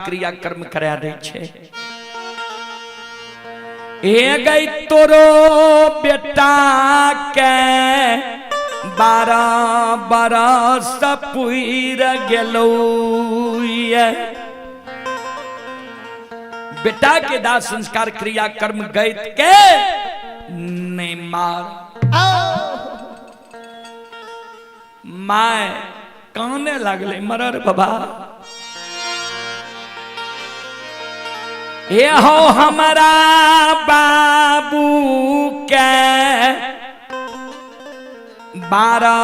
क्रिया कर्म करा दै छै। ए गई तोरो बेटा के 12 बरस पुर गेलौ। बेटा के दाह संस्कार क्रिया कर्म गैत के नहीं मार। My काने लागले, मरर बाबा ये हो हमारा बाबू के 12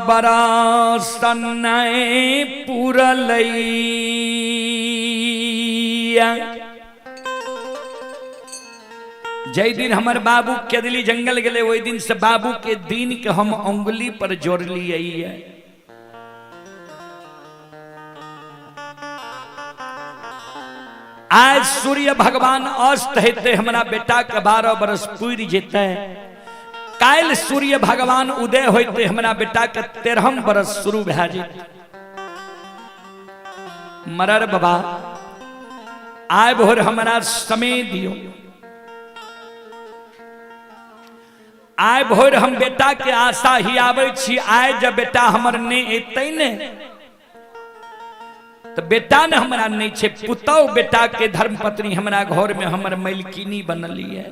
बरस नहीं पुरलैया। जै दिन हमर बाबू केदली जंगल गेले ओहि दिन से बाबू के दिन के हम उंगली पर जोड़ लिए। आज सूर्य भगवान अस्त हेते हमरा बेटा के 12 बरस पुर जेते, काल्हि सूर्य भगवान उदय होते हमरा बेटा के 13 बरस शुरू भए जेते। मरर बाबा आय भोर हमरा समय दियो, आय भोर हम बेटा के आशा ही आबै छी। आय जब बेटा हमर नहीं एतै ने तो बेटा ने हमरा नहीं छे, पुतौ बेटा के धर्मपत्नी हमरा घर में हमर मलकिनी बनली है।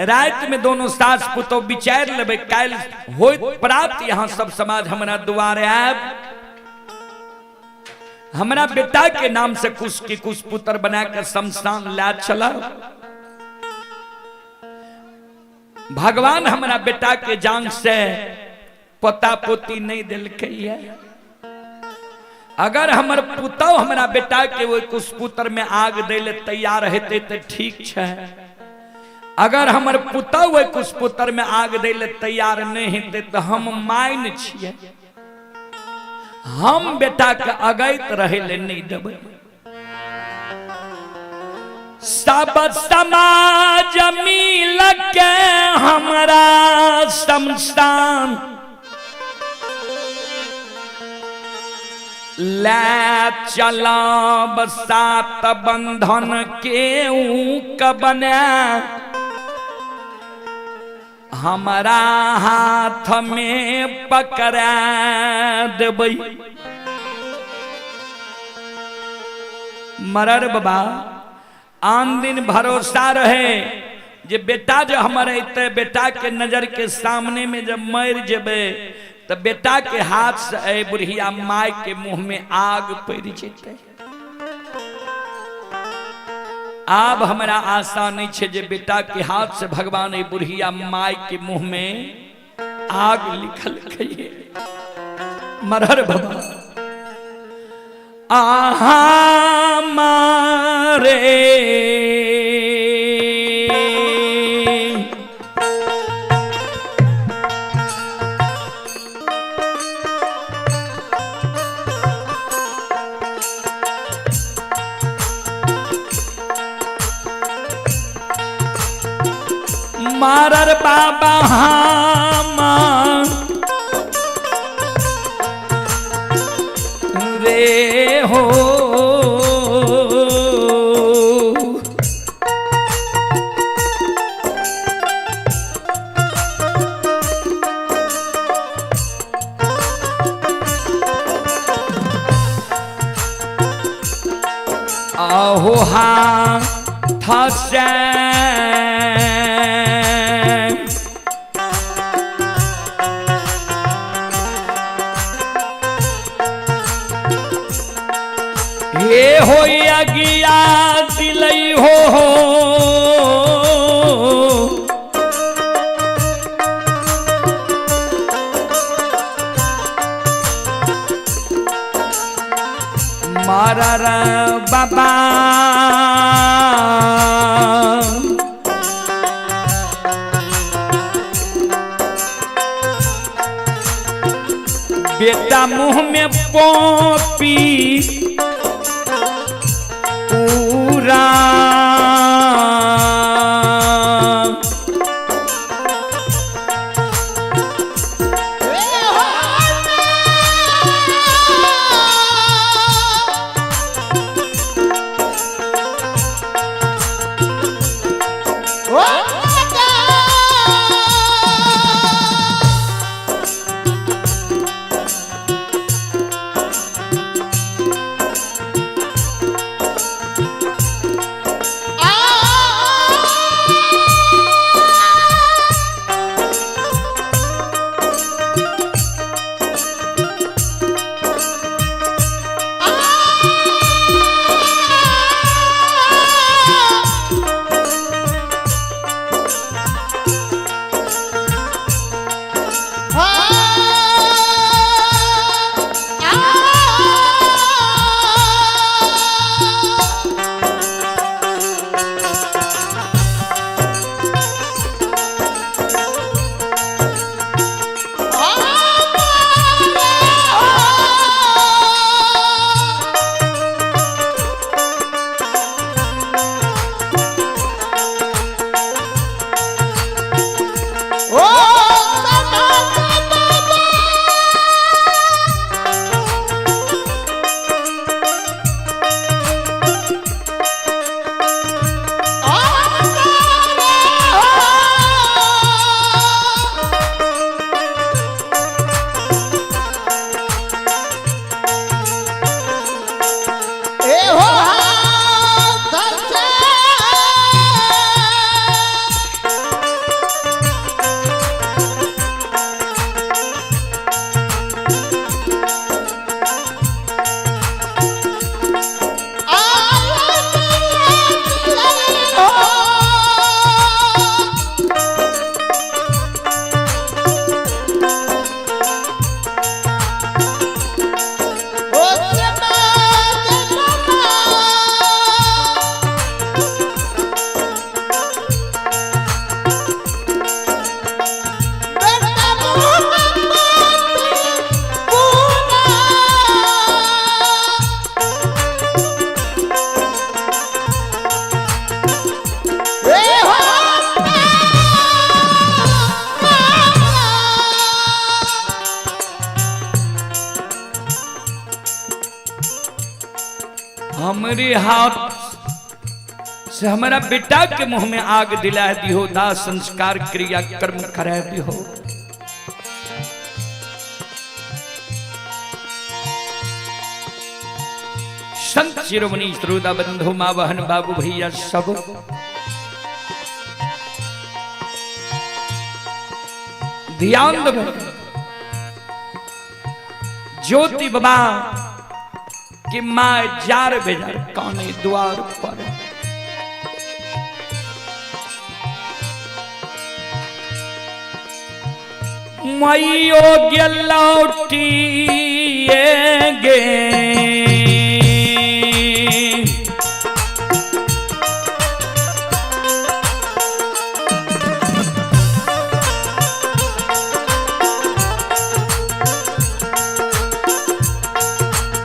रात में दोनों सास पुतौ विचार लेबै, काल्हि होइत प्राप्त यहाँ सब समाज हमरा दुआरे आयब, हमरा बेटा के नाम से कुछ की कुछ पुत्र बना के शमशान ला चला। भगवान हमरा बेटा के जान से पोता पोती नहीं दिलकै है। अगर हमर पुतौ हमरा बेटा के ओहि कुशपुत्र में आग दै ले तैयार हेतै तऽ ठीक छै, अगर हमर पुतौ ओहि कुशपुत्र में आग दै ले तैयार नहीं हेतै तऽ हम मान छियै, हम बेटा के अगैत रहै ले नहीं देबै। सब समाज मिल के हमरा शमशान ले चलब, सात बंधन के ऊक बने हमरा हाथ में पकड़ा देबै। मरर बाबा आन दिन भरोसा रहे जे बेटा जो हमर अयतै, बेटा के नजर के सामने में जब मर जेबै तो बेटा के हाथ से ए बुढ़िया माय के मुंह में आग पड़ जेतै। आब हमरा आशा नहीं छे जे बेटा के हाथ से भगवान ए बुढ़िया माय के मुंह में आग लिखल खइए। मरहर बाबा आहा मारे मारर बाबा हम रे हो आहो हाथ से हे हो अगिया दिलई हो मारर बाबा बेटा मुंह में पोपी पूरा हमरे हाथ से हमारा बेटा के मुंह में आग दिला दिहो, दाह संस्कार क्रिया कर्म करा दिहो। संत शिरोमणि श्रोता बंधु माँ बहन बाबू भैया सब ध्यान दो। ज्योति बाबा कि माँ जार बेजार काने द्वार पर मैयो गेलौटी गे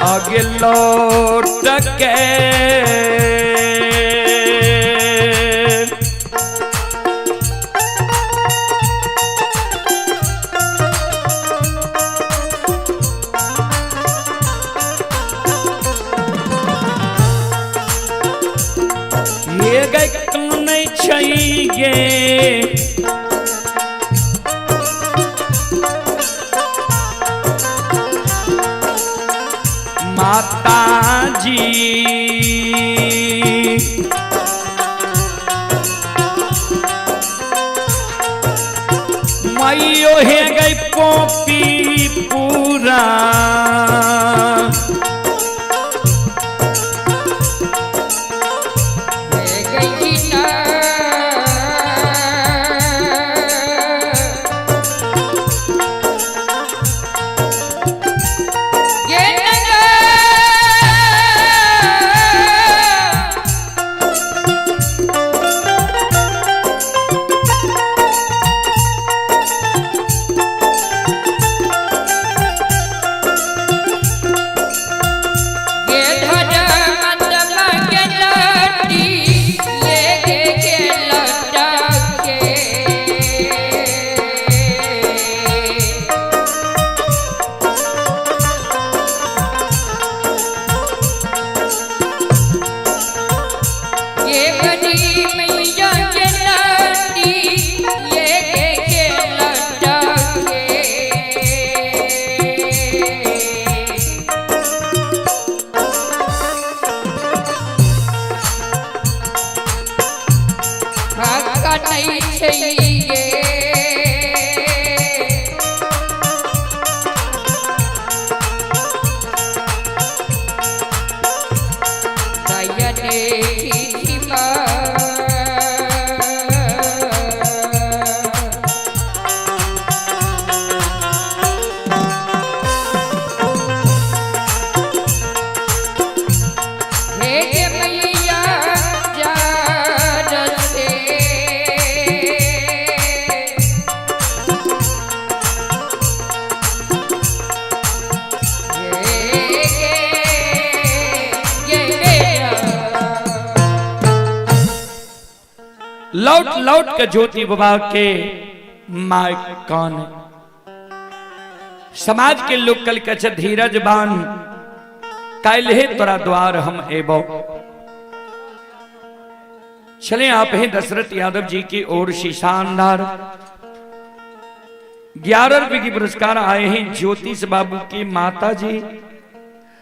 आगे लौट के ये गए कौन चाहिए माता जी मैयो हे गई पोपी पूरा लौट लौट के ज्योति बाबा के my कान समाज के लोग कल कछ धीरज बान काल्हे तोरा द्वार हम एबो। चले आप हैं दशरथ यादव जी की ओर से शानदार 11 रुपए की पुरस्कार आए हैं ज्योतिष बाबू की माता जी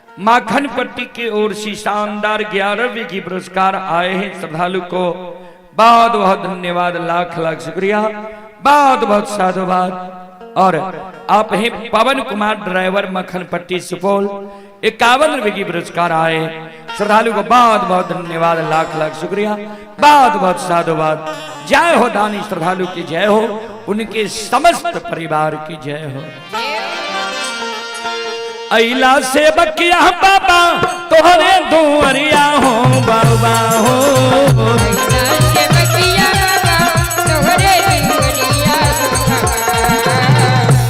माखन पट्टी की ओर से शानदार 11 रुपए की पुरस्कार आए हैं। श्रद्धालु को बहुत बहुत धन्यवाद, लाख लाख शुक्रिया, बहुत बहुत साधुवाद। और आप हैं पवन कुमार ड्राइवर मक्खन पट्टी सुपौल 51 रुपए की पुरस्कार आए। श्रद्धालु को बहुत बहुत धन्यवाद, लाख लाख शुक्रिया, बहुत बहुत साधुवाद। जय हो दानी श्रद्धालु की जय हो, उनके समस्त परिवार की जय हो। अला से बकिया बाबा तोहरे दुआरिया हो बाबा हो,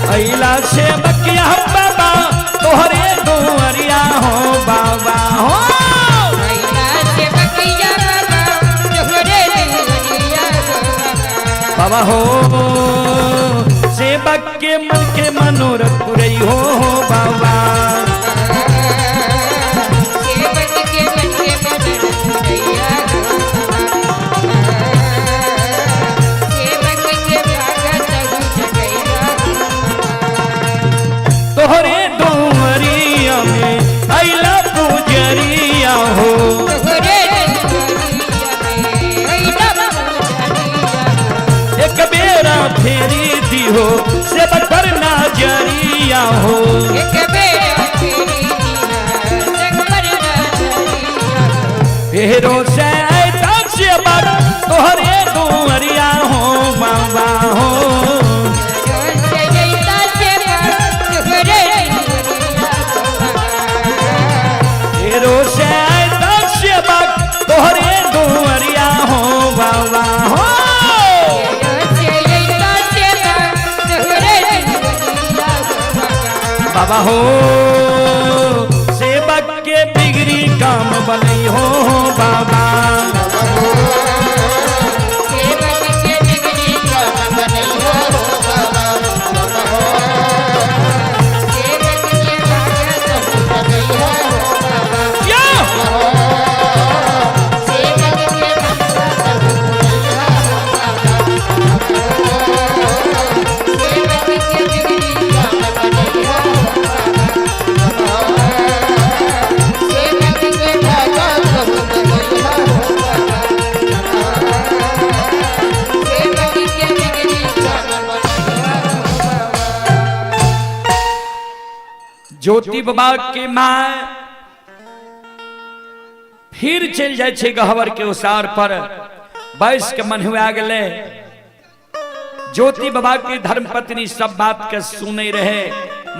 अला से बकिया बाबा तोहरे दुआरिया हो बाबा हो, बाबा हो सेवक के मन के मनोरथ पुरई हो बाबा, सेवक के मन फेरो से अइता सेवक तोहरे दुआरिया हो बाबा हो। फेरो से अइता सेवक तोहरे दुआरिया हो बाबा हो। बाबा हो सेवक के बिगड़ी काम बनई हो बाबा। या! ज्योति बाबा के माँ फिर चल जाए छे गहवर के उसार पर बैस के मनहुआ गेले। ज्योति बाबा की धर्मपत्नी सब बात के सुने रहे,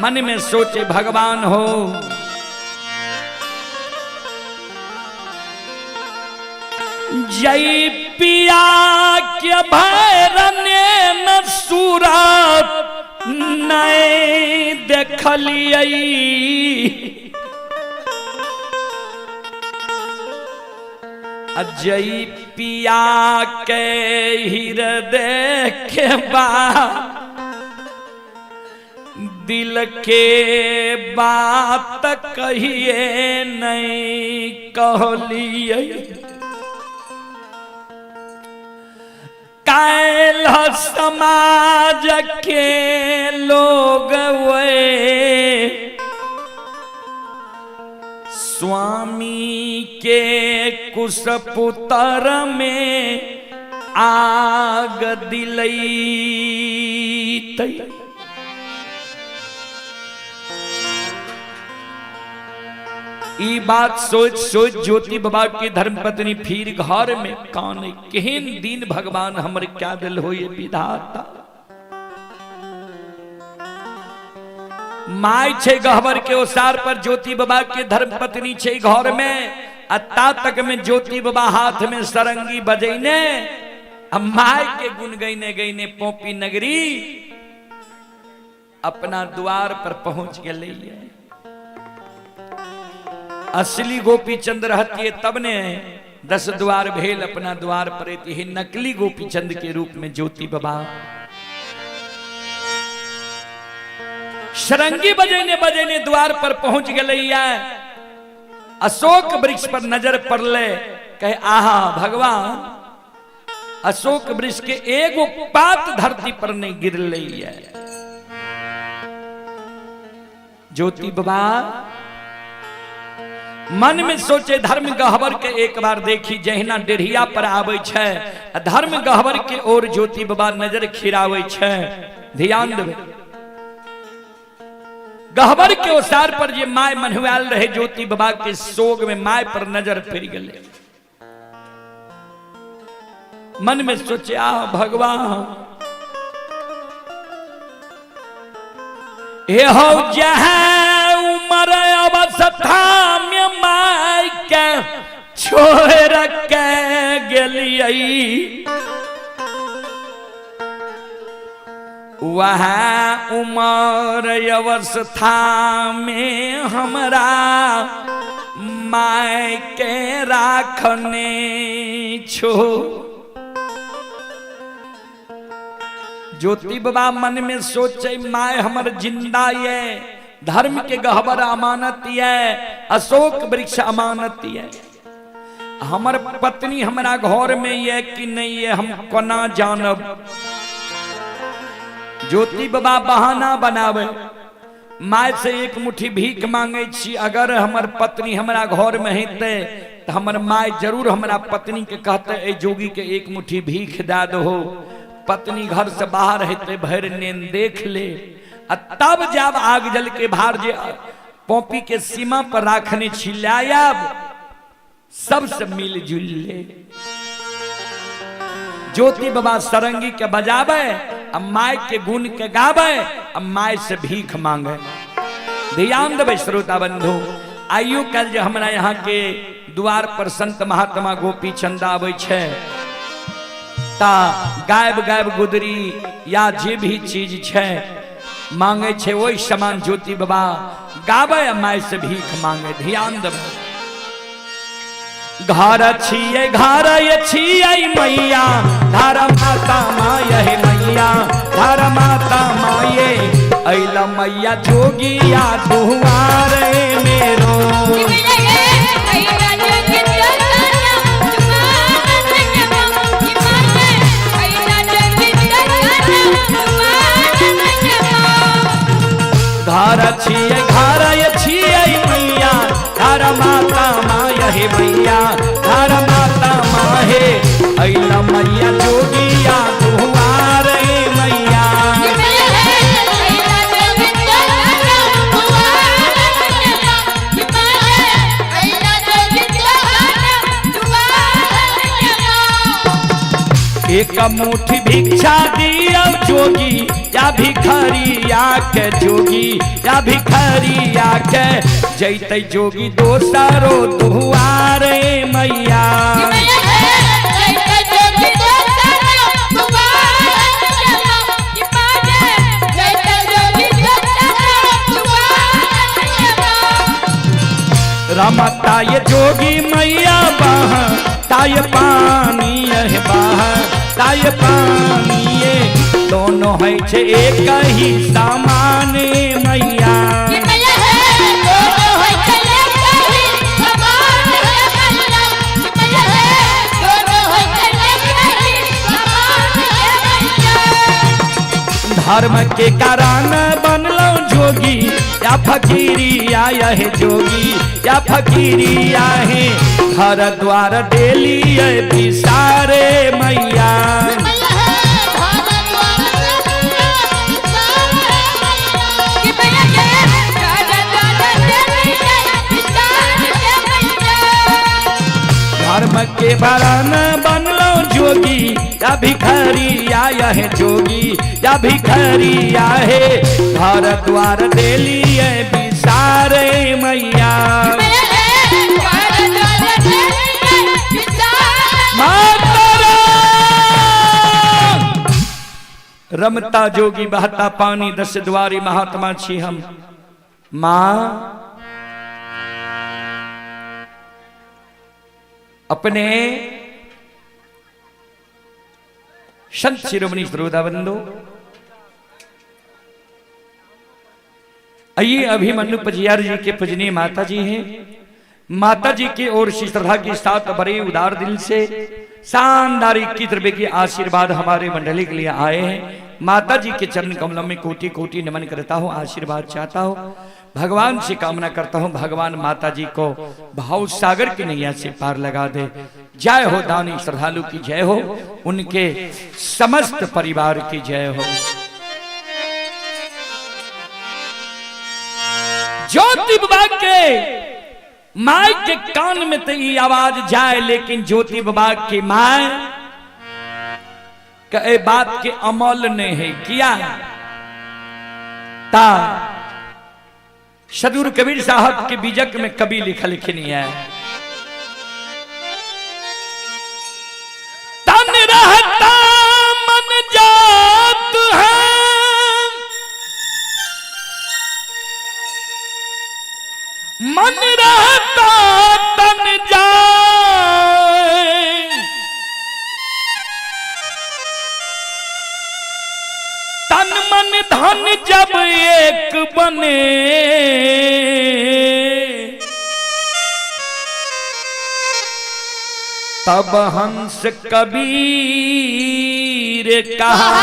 मन में सोचे भगवान हो जय पिया के भैरने न सूरत नहीं देखलियै। अजय पिया के हृदय के बा दिल के बात कहिए नहीं कहलियै। काल्ह समाज के लोग वे स्वामी के कुशपुत्र में आग दिलैतै। ई बात सोच सोच ज्योति बाबा की धर्मपत्नी फिर घर में काने केहन दिन भगवान हमर क्या दिल हो ये विधाता। My छे गहबर के ओसार पर ज्योति बाबा के धर्मपत्नी छे घर में, आ ता तक में ज्योति बाबा हाथ में सरंगी बजैने आ my के गुण गईने गईने पोपी नगरी अपना द्वार पर पहुंच गए। असली गोपी चंद रहती है तब ने 10 द्वार भेल अपना द्वार पर ही नकली गोपी चंद के रूप में ज्योति बाबा सरंगी बजेने बजेने द्वार पर पहुंच गए। अशोक वृक्ष पर नजर पड़ले, कहे आहा भगवान अशोक वृक्ष के एगो पात धरती पर नहीं गिरले है। ज्योति बाबा मन में सोचे धर्म गहबर के एक बार देखी जहिना डेढ़िया पर आवे छे धर्म गहबर के ओर ज्योति बाबा नजर खिरावे छे। ध्यान देवे गहबर के ओसार पर जे my मनहुआल रहे ज्योति बाबा के सोग में my पर नजर फिर गले। मन में सोचे आ भगवान हे हो जहाँ उमर अवस्था में my के छोड़ के गेलियै वहाँ उमर अवस्था में हमरा my के राखने छो। ज्योति बाबा मन में सोचे my हमर जिंदा ये धर्म के गहबर अमानत ये अशोक वृक्ष अमानत ये हमर पत्नी हमरा घर में ये कि नहीं ये हम कोना जानब। ज्योति बाबा बहाना बनावे my से एक मुट्ठी भीख मांगे छी, अगर हमर पत्नी हमरा घर में हेतै तो हमर my जरूर हमरा पत्नी के कहते ए जोगी के एक मुट्ठी भीख दे दहो। पत्नी घर से बाहर हेतै भरि नेन देख ले आ तब जाब आग जल के भार जे पॉपी के सीमा पर राखने छी लायब सबसे मिल जुल ले। ज्योति बाबा सरंगी के बजावे, आ my के गुण के गावे, आ my से भीख मांगे। ध्यान देबै श्रोता बंधु, आइयो कल जे हमरा यहाँ के द्वार पर संत महात्मा गोपी चंद आबै छै ता गायब गायब गुदरी या जे भी चीज छै मांगे छै, ओहि समान ज्योति बाबा गावे आ my से भीख मांगे। ध्यान देबै। घर छियै घर छियै मैया, धर माता my हे मैया, धर माता माये, अइला मैया जोगिया दुआर मेरो। घर छियै घर छियै मैया, धर माता my हे मैया, धर माता माहे, अइला मैया जोगिया दुआर मैया। एक मुट्ठी भिक्षा दिया जोगी या भिखरिया के, जोगी या भिखरिया के, जैते जोगी दोसरो दुआरे मैया। रमता ये जोगी मैया बाह ताय पानी है, बाह ताय पानी ये, दोनों है छे एक ही सामान मैया। धर्म के कारण बनलो जोगी या फकीरी आया है, जोगी या फकीरी आहे, घर द्वार डेली पिसारे मैया। धर्म के भरण बनलो जोगी या भिखारी आया है, जोगी या भिखारी आहे, घर द्वार डेली बिसारे मैया। रमता जोगी बहता पानी, दस द्वारी महात्मा छी हम। माँ अपने संत शिरोमणि श्रोता बंधु, आइए अभिमन्यु पजियार जी के पूजनीय माता जी हैं। माता जी की ओर से श्रद्धा के साथ बड़े उदार दिल से शानदार 21 रुपए के आशीर्वाद हमारे मंडली के लिए आए हैं। माता जी के चरण कमलों में कोटि कोटि नमन करता हूँ, आशीर्वाद चाहता हूँ, भगवान से कामना करता हूँ भगवान माता जी को भाव सागर की नैया से पार लगा दे। जय हो दानी श्रद्धालु की जय हो, उनके समस्त परिवार की जय हो। ज्योति बाबा के my के कान में तो ये आवाज जाए, लेकिन ज्योति बाबा की my के बात के अमल नहीं है किया। ता सदूर कबीर साहब के बीजक में कवि लिखल लिखनी है, तन रहता मन जात है, मन रहता तन जाए, तन मन धन जब एक बने, तब हंस कबीर कहा।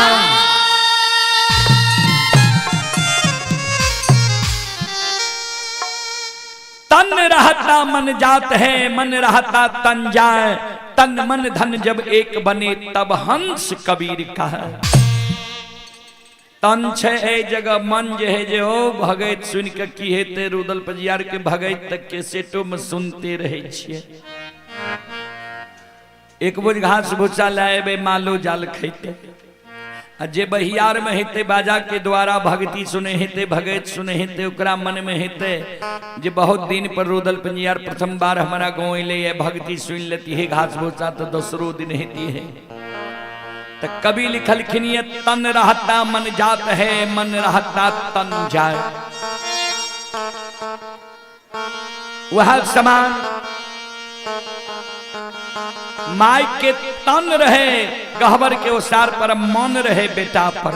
तन रहता मन जात है, मन रहता तन जाए, तन मन धन जब एक बने, तब हंस कबीर कहा। तन छे ए जगह मन जे है जे ओ भगत सुन के की हेते रुदल पजियार के भगत तक के सेटो में सुनते रहे छिए। एक बोझ घास भूसा लाएबे मालो जाल खैते। आ जे बहियार में हेते बाजा के द्वारा भक्ति सुने हेते, भगत सुने हेते, ओकरा मन में हेते जे बहुत दिन पर रुदल पंजियार प्रथम बार हमारा गाँव अले है, भक्ति सुन लेती है, घास भूसा तो दोसरो दिन हेती है। तो कवि लिखलखिन ये तन रहता मन जात है, मन रहता तन जाए। वह समान माय के तन रहे गहबर के ओसार पर, मन रहे बेटा पर।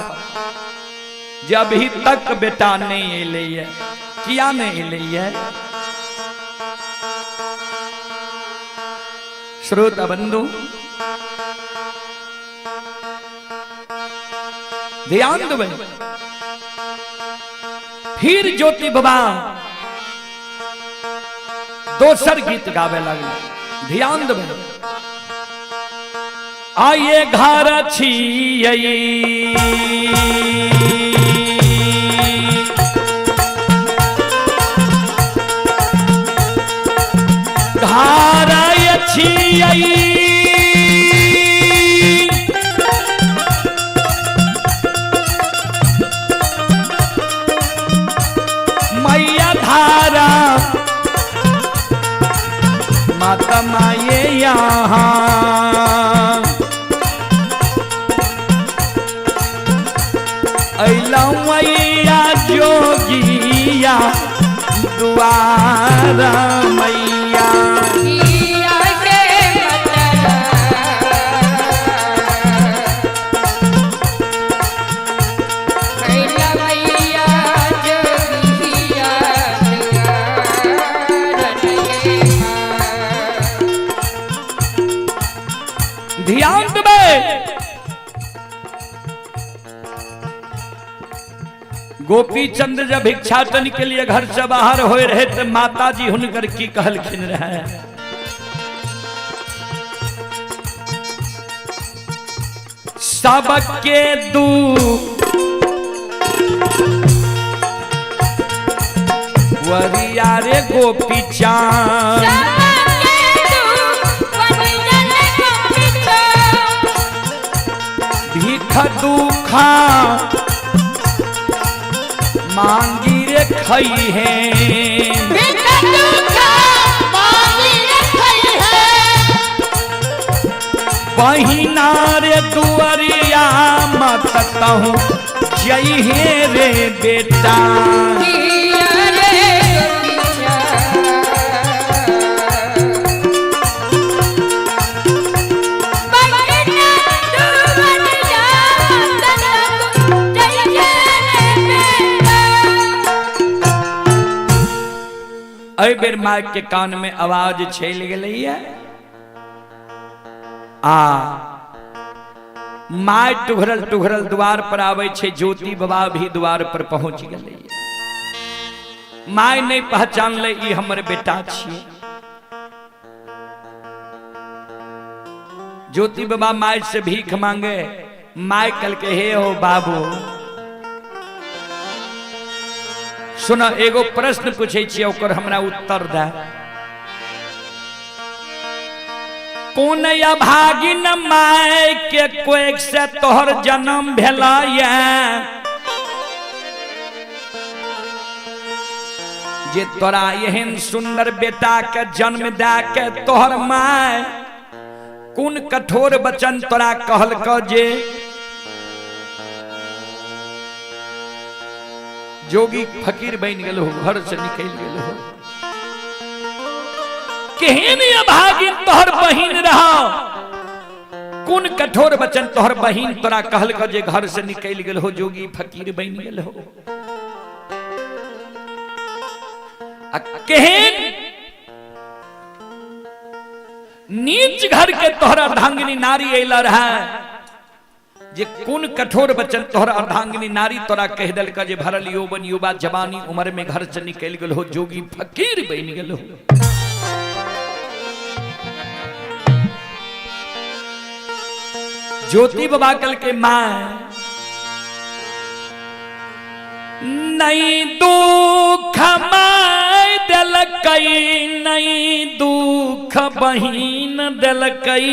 जब ही तक बेटा नहीं अले है, किया नहीं अले है। श्रोता बंधु ध्यान देबै। फिर ज्योति बाबा दोसर गीत गावे लगल। ध्यान देबै। आइए घर छियै घर छियै मैया धारा माता माये यहाँ अइलौ मैया जोगिया दुआर मैया। ध्यान देबै। गोपी चंद्र जब भिक्षाटन के लिए घर से बाहर होए रहे तो माता जी हुनकर की कहलखिन रहे, सबके दू वरिया रे गोपी चांद, भीख दुखा मांगी रे खई है, बहिना रे दुआरिया मत कहूँ जई हे रे बेटा। एहि बेर माय के कान में आवाज चलि गेलैया आ my टुघरल टुघरल द्वार पर आबै छै। ज्योति बाबा भी द्वार पर पहुंच गेलैया। My नहीं पहचानले ई हमर बेटा छियै। ज्योति बाबा my से भीख मांगे, my कल के हे हो बाबू सुन, एगो प्रश्न पूछे छियै ओकर हमरा उत्तर दे। कोन अभागिन my के कोख से तोहर जन्म भेला ये जे तोरा एहन सुंदर बेटा के जन्म दे के तोहर my कोन कठोर वचन तोरा कहलक जे जोगी फकीर बन गेल हो, घर से निकल गेल हो। केहन अभागिन तोहर बहिन रहा, कोन कठोर वचन तोहर बहिन तोरा कहलक जे घर से निकल गेल हो, जोगी फकीर बन गेल हो। आ केहन नीच घर के तोहर अर्धांगिनी नारी अइला रहा जे कोन कठोर वचन तोहर अर्धांगिनी नारी तोरा कह दिलक जे भरल यौवन युवा जवानी उम्र में घर से निकल गेल हो, जोगी फकीर बन गेल हो। ज्योति बाबा कल के मां नहीं दुख my they देलकै, नहीं दुख बहिन देलकै,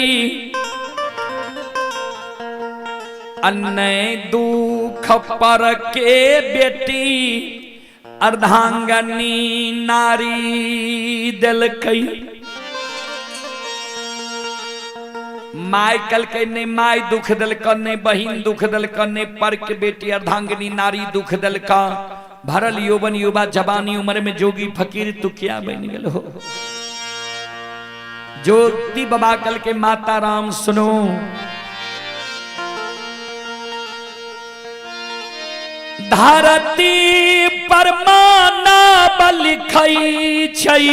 अन्य दुख पर के बेटी अर्धांगनी नारी देलकै। My कहलकै नहीं my दुख देलक, नहीं बहिन दुख देलक, नहीं पर के बेटी अर्धांगनी नारी दुख देलक। भरल यौवन युवा जवानी उम्र में जोगी फकीर तू क्या बन गेल हो। ज्योति बाबा कल के माता राम सुनो, धरती पर मानव लिखै छै,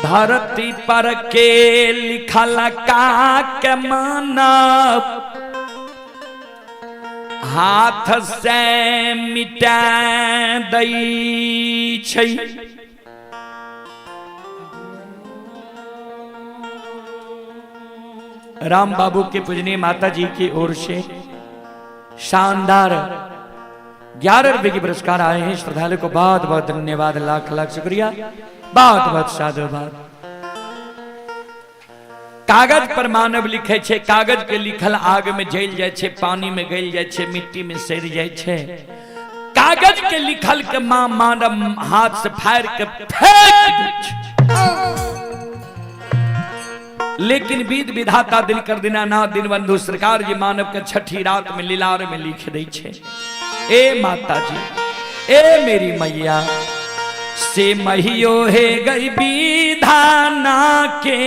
धरती पर के लिखल का के मानव हाथ से मिटा दै छै। राम बाबू के पूजनीय माता जी की ओर से शानदार 11 रुपए के पुरस्कार आए हैं। श्रद्धालु को बहुत बहुत धन्यवाद, लाख लाख शुक्रिया, बहुत बहुत साधुवाद। कागज पर मानव लिखे छे, कागज के लिखल आग में जल जाय छे, पानी में गल जाय छे, मिट्टी में सड़ जाय छे। कागज के लिखल के मां मानव हाथ से फाड़ के फेंक दै छे। लेकिन विध विधाता दिनकर दीनानाथ दीनबंधु सरकार जी मानव के छठी रात में लीलार में लिख दै छे। ए माता जी, ए मेरी मैया, से महियो हे गई विधाना के,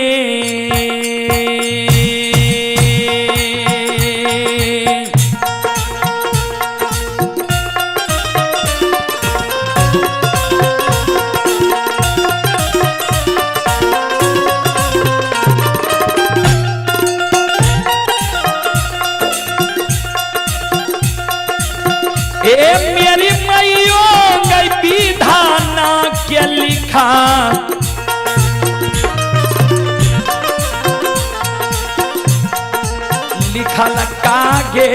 ए मेरी मैयो गई विधाना के लिखा, लिखल कागे।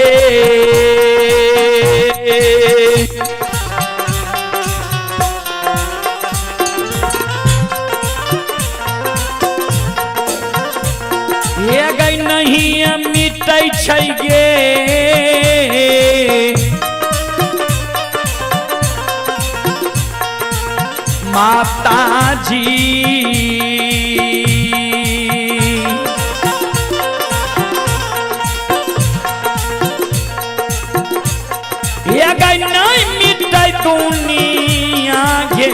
ये गई नहीं मिटै छै गे, माता जी ये गई नहीं मिटै दुनिया गे।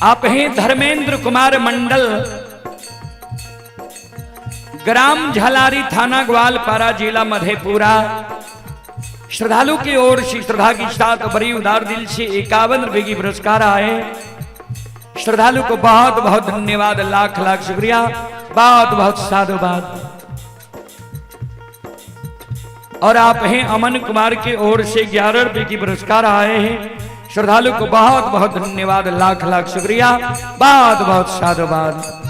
आप हैं धर्मेंद्र कुमार मंडल, ग्राम झलारी, थाना ग्वालपारा, जिला मधेपुरा। श्रद्धालु की ओर से श्रद्धा के साथ बड़ी उदार दिल से 51 रुपए की पुरस्कार आए। श्रद्धालु को बहुत बहुत धन्यवाद, लाख लाख शुक्रिया, बहुत बहुत साधुवाद। और आप हैं अमन कुमार की ओर से 11 रुपए की पुरस्कार आए हैं। श्रद्धालु को बहुत बहुत धन्यवाद, लाख लाख शुक्रिया, बहुत बहुत साधुवाद।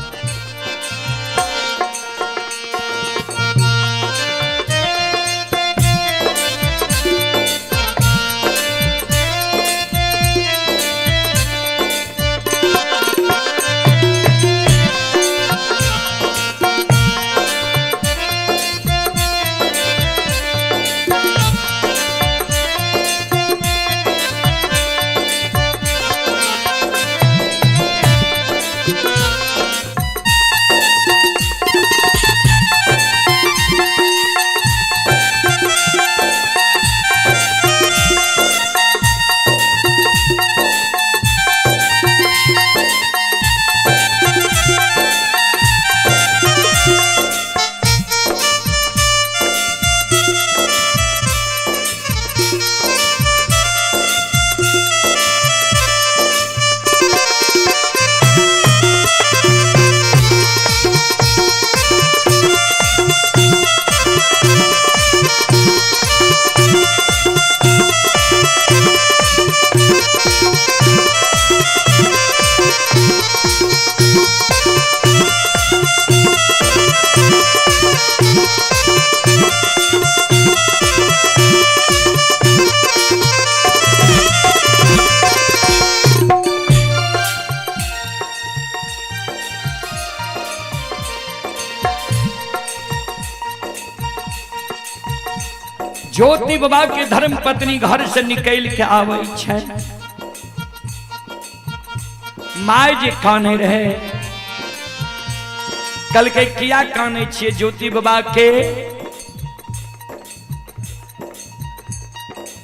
ज्योति बाबा के धर्म पत्नी घर से निकल के आवे छै। My जे काने रहे, कल के किया काने छिए ज्योति बाबा के?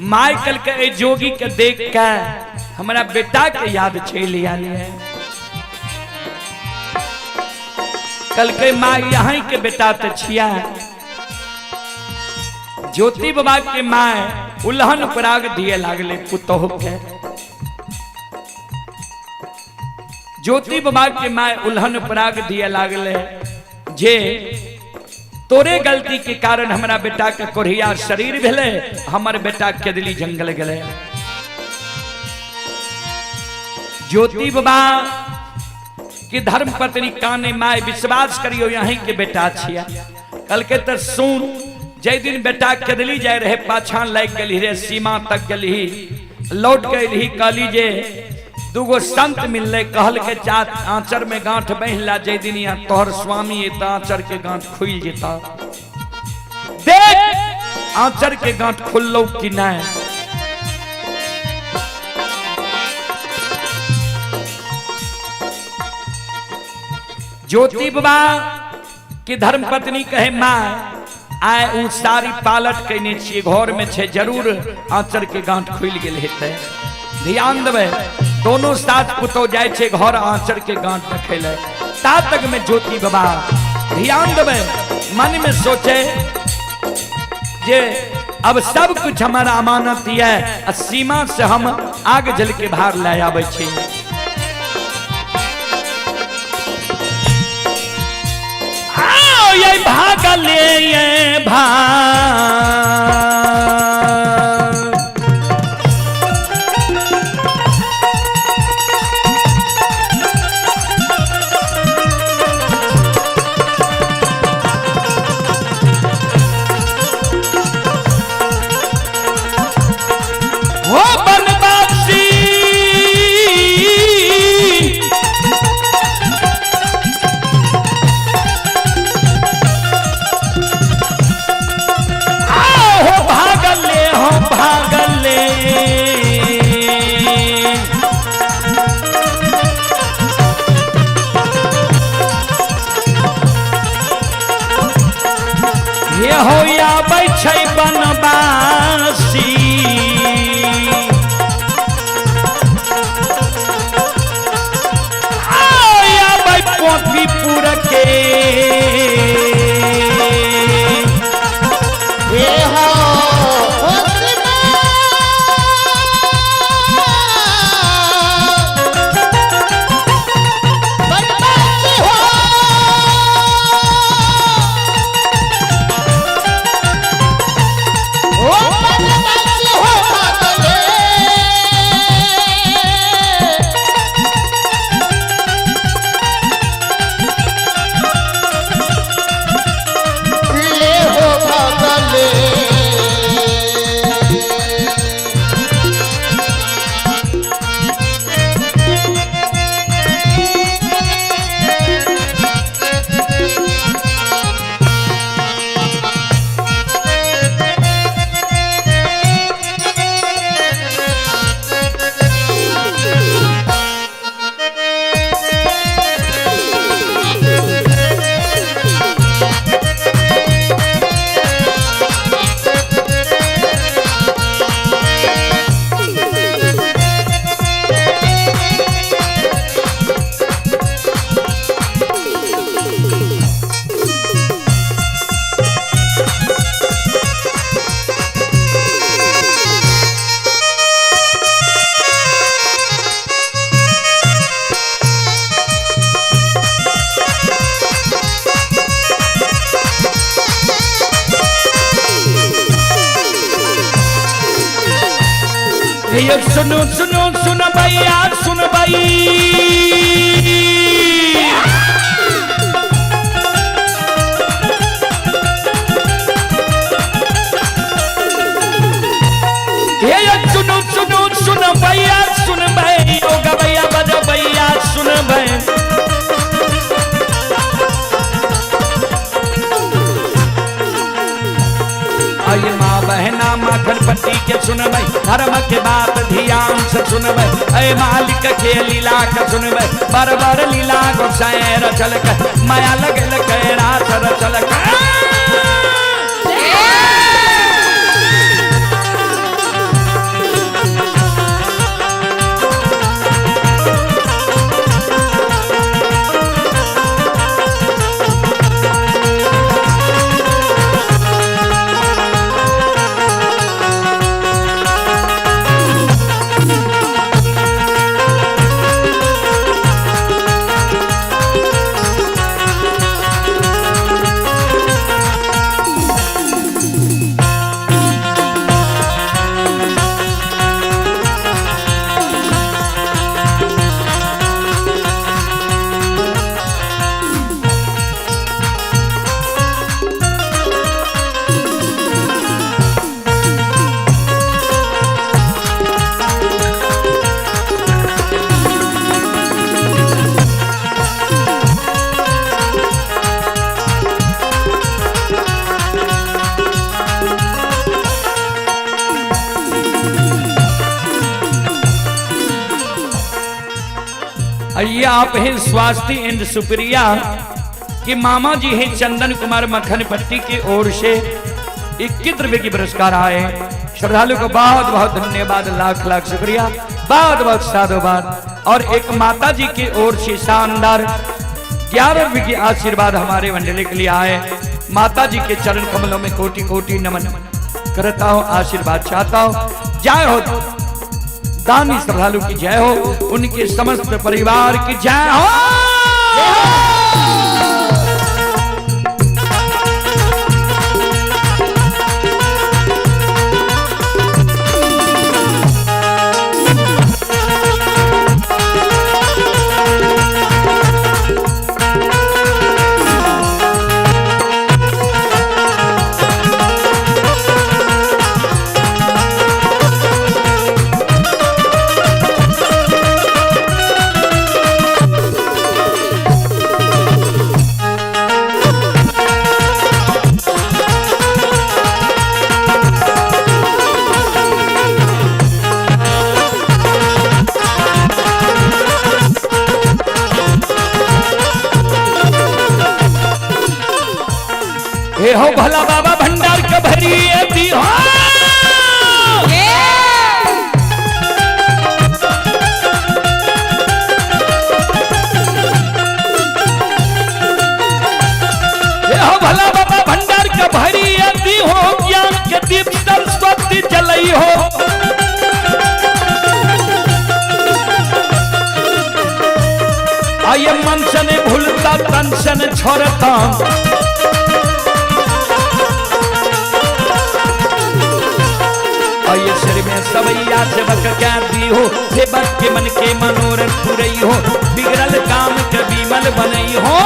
My कल के ए जोगी के देख के हमरा बेटा के याद चलि आयल है। कल के my यहाँ के बेटा तो छिया। ज्योति बाबा के my उल्हन पराग दिए लागले पुतोह के। ज्योति बाबा के my उल्हन पराग दिए लागले जे तोरे गलती के कारण हमरा बेटा के कोढ़िया शरीर भेले, हमर बेटा केदली जंगल गेले। ज्योति बाबा के धर्म पत्नी काने my विश्वास करियो यहीं के बेटा छिया। कल के तो सुन, जै दिन बेटा केदली जाय रहे पाछा लाग गेली रे, सीमा तक गेली, लौट के अयली, कहली जे दूगो संत मिलले, कहल के चा आंचर में गांठ बन्हला, जै दिन यहाँ तोहर स्वामी एता आंचर के गांठ खुलि जेता। देख आंचर के गांठ खुललो कि नहीं। ज्योति बाबा के धर्म पत्नी कहे माँ आय उ सारी पालट कने छिए, घर में छे, जरूर आंचर के गांठ खुलि गेल हेतै। ध्यान देबै, दोनों सास पुतोह जाय छे घर आंचर के गांठ देखै ले। ता तक में ज्योति बाबा ध्यान देबै, मन में सोचे जे अब सब कुछ हमारा अमानत है, आ सीमा से हम आग जल के भार ले आबै छी। ये भागले ये भाग हो बनवासी हो भागले हो भागले। ये हो आबै छै बनवासी। ये सुनो सुनो सुन भैया सुन भाई। ये सुनो सुनो सुन भैया सुन भाई, ओ गवैया बज भैया सुन भाई। आइए माँ बहना माखन पट्टी के सुनबै, धर्म के बात ध्यान से सुनबै, ऐ मालिक के लीला के सुनबै, बर बर लीला गोसाई रचल के, माया लगल के रास रचल के। ये आप हैं स्वास्थ्य एंड सुप्रिया कि मामा जी हैं चंदन कुमार मक्खन पट्टी की ओर से 21 रुपए की पुरस्कार आए। श्रद्धालु को बहुत बहुत धन्यवाद, लाख लाख शुक्रिया, बहुत बहुत साधुवाद। और एक माता जी की ओर से शानदार 11 रुपए की आशीर्वाद हमारे मंडली के लिए आए। माता जी के चरण कमलों में कोटि कोटि नमन करता हूँ, आशीर्वाद चाहता हूँ। जय हो दानी श्रद्धालु की जय हो, उनके समस्त परिवार की जय हो। हे हो भला बाबा भंडार के भरी दी हो। हे हो भला बाबा भंडार के भरी दी हो, ज्ञान के दीप सरस्वती जलई हो। आये मन से नहीं भूलता तन से नहीं छोड़ता, ये सिर में सवैया सेवक क्या दी हो, सेवक के मन के मनोरथ पुरई हो, बिगड़ल काम के बीमल बनई हो।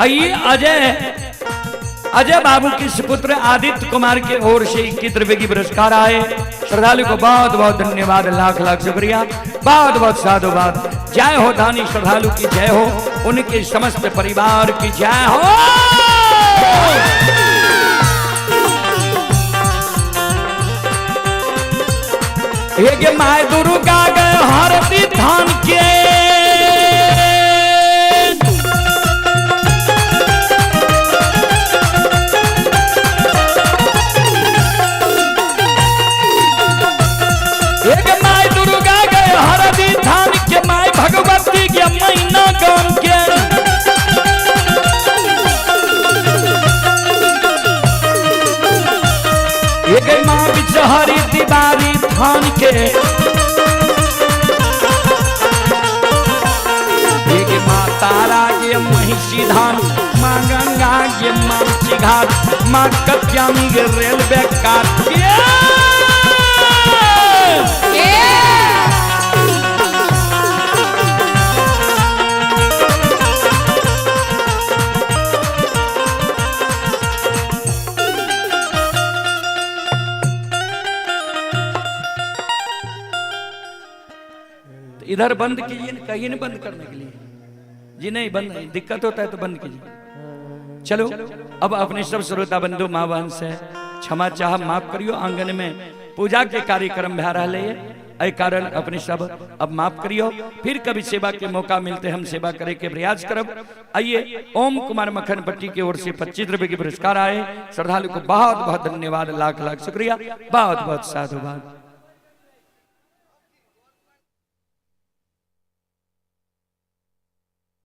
आइए अजय अजय बाबू के सुपुत्र आदित्य कुमार के ओर से 21 रुपए की पुरस्कार आए। श्रद्धालु को बहुत बहुत धन्यवाद, लाख लाख शुक्रिया, बहुत बहुत साधुवाद। जय हो दानी श्रद्धालु की जय हो, उनके समस्त परिवार की जय हो। हे गे my Durga गे हरदी धान के। एक my Durga गे हरदी धान के, my Bhagwati के मैना गाम के। एक माँ बिचहरी तिवारी थान के, एक माँ तारा के महिषी धाम, माँ गंगा के मानसी घाट, माँ कत्यानी के रेलवे काट के। तो इधर बंद कीजिए, कहिए ना बंद करने के लिए जी, नहीं बंद नहीं, दिक्कत होता है तो बंद कीजिए। चलो अब अपने सब श्रोता बंधु माँ बहन से क्षमा चाह माफ करियो, आंगन में पूजा के कार्यक्रम भा रहा है, एहि कारण अपने सब अब माफ करियो। फिर कभी सेवा के मौका मिलते हम सेवा करे के प्रयास करब। आइए ओम कुमार मक्खन पट्टी की ओर से 25 रुपए के पुरस्कार आए, श्रद्धालु को बहुत बहुत धन्यवाद, लाख लाख शुक्रिया, बहुत बहुत साधुवाद।